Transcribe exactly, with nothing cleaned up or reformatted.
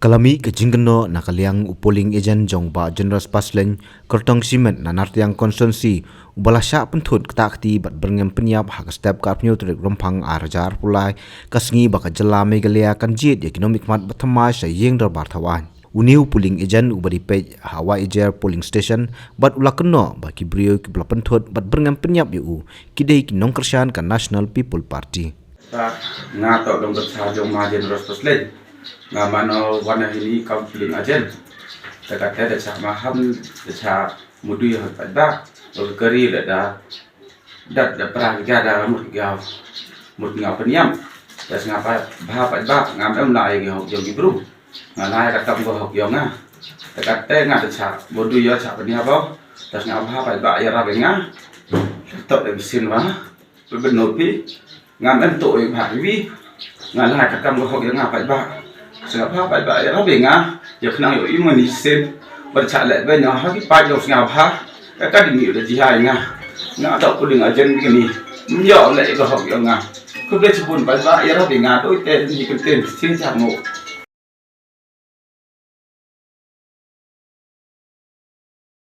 Ka la mih ka jingkynnoh na ka liang u polling agent jong Bah Generous Paslein, kyrtong shimet na Nartiang constituency, uba la shah pynthut ktah kti bad byrngem pynïap ha ka step ka arphew tarik Rymphang ar hajar arphew lai, ka sngi ba ka jylla Meghalaya kan jied ïa ki nongmihkhmat ba thymmai sha ïing dorbar thawaiñ. Une u polling agent uba dei peit ha Wahiajer polling station bad u la kynnoh ba ki briew kiba la pynthut bad byrngem pynïap ïa u ki dei ki nongkyrshan ka National People Party. Nga toh dong ka jong Bah Generous Paslein. Nga mano wan ha ini kam polling agent. Te kata da shah maham, da shah mudui ha paidbah. Ba ka ri da da dat da pra ga da mut ga mut nga pynïap. Da sngap ba paidbah ngam em la ïa ki hok jong ki bru. Nga la ïa ka kam ka hok jong nga. Te kata nga da shah mudui ïa shah pynïap ba. Da sngap ba paidbah ïarap ïa nga. Toh da bisin ba. Pynbeit noh phi. Ngam em to ïa bha ïa wi. Nga la ka kam ka hok ïa nga paidbah. Sngap bha paidbah ïarap ïa nga. Ïa khnang ïoh i mani shisien. Bad shah leh beiñ ha ki paid jong sngap bha. Ka ka ding ïoh da jia ïa nga. Nga toh polling agent kini. Ym ïoh leh ka hok ïa nga. Khublei shibun paidbah ïarap ïa nga. Doi te ni kyntien shisien sha ngo.